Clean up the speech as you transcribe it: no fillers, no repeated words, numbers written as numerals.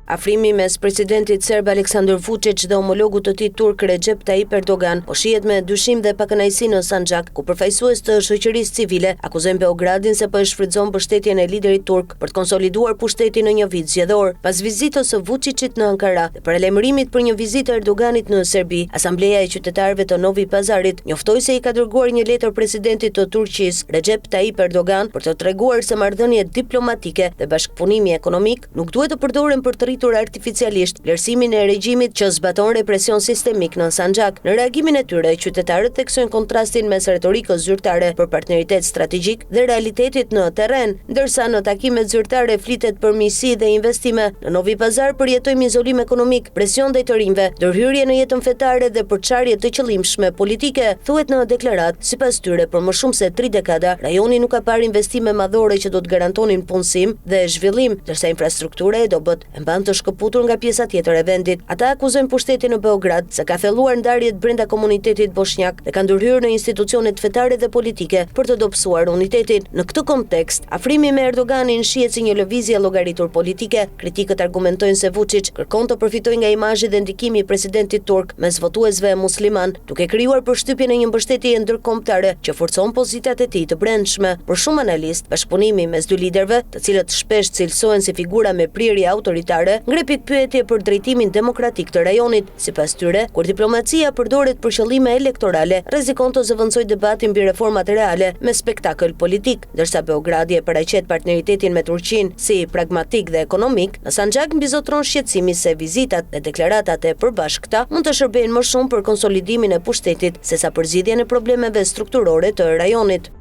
Afrimi mes presidentit serb Aleksandër Vuçiç dhe homologut të tij turk Rexhep Taip Erdogan po shihet me dyshim dhe pakënaqësi në Sanxhak, ku përfaqësues të shoqërisë civile akuzojnë Beogradin se po e shfrytëzon mbështetjen e liderit turk për të konsoliduar pushtetin në një vit zgjedhor. Pas vizitës së Vuçiçit në Ankara dhe paralajmërimit për një vizitë të Erdoganit në Serbi, Asambleja e Qytetarëve të Novi Pazarit njoftoi se i ka dërguar një letër presidentit të Turqisë, Rexhep Taip Erdogan, për të treguar se marrëdhëniet diplomatike dhe bashkëpunimi ekonomik nuk duhet të përdoren për të rritur artificialisht vlerësimin e regjimit që zbaton represion sistemik në Sanxhak. Në reagimin e tyre, qytetarët theksojnë kontrastin mes retorikës zyrtare për partneritet strategjik dhe realitetit në terren. Ndërsa në takimet zyrtare flitet për miqësi dhe investime, në Novi Pazar përjetojmë izolim ekonomik, presion ndaj të rinjve, ndërhyrje në jetën fetare dhe përçarje të qëllimshme politike, thuhet në deklaratë. Sipas tyre, për më shumë se tri dekada, rajoni nuk ka parë investime madhore që do të garantonin punësim dhe zhvillim, ndërsa infrastruktura e dobët e mban të shkëputur nga pjesa tjetër e vendit. Ata akuzojnë pushtetin në Beograd se ka thelluar ndarjet brenda komunitetit boshnjak dhe ka ndërhyrë në institucionet fetare dhe politike për të dobësuar unitetin. Në këtë kontekst, afrimi me Erdoganin shihet si një lëvizje e llogaritur politike. Kritikët argumentojnë se Vuçiç kërkon të përfitojë nga imazhi dhe ndikimi i presidentit turk mes votuesve muslimanë, duke krijuar përshtypjen e një mbështetjeje ndërkombëtare që forcon pozitat e tij të brendshme. Për shumë analistë, bashkëpunimi mes dy liderëve, të cilët shpesh cilësohen si figura me prirje autoritare, ngre pikëpyetje për drejtimin demokratik të rajonit. Sipas tyre, kur diplomacia përdoret për qëllime elektorale, rrezikon të zëvendësojë debatin mbi reformat reale me spektakël politik. Ndërsa Beogradi e paraqet partneritetin me Turqinë si pragmatik dhe ekonomik, në Sanxhak mbizotëron shqetësimi se vizitat dhe deklaratat e përbashkëta mund të shërbejnë më shumë për konsolidimin e pushtetit sesa për zgjidhjen e problemeve strukturore të rajonit.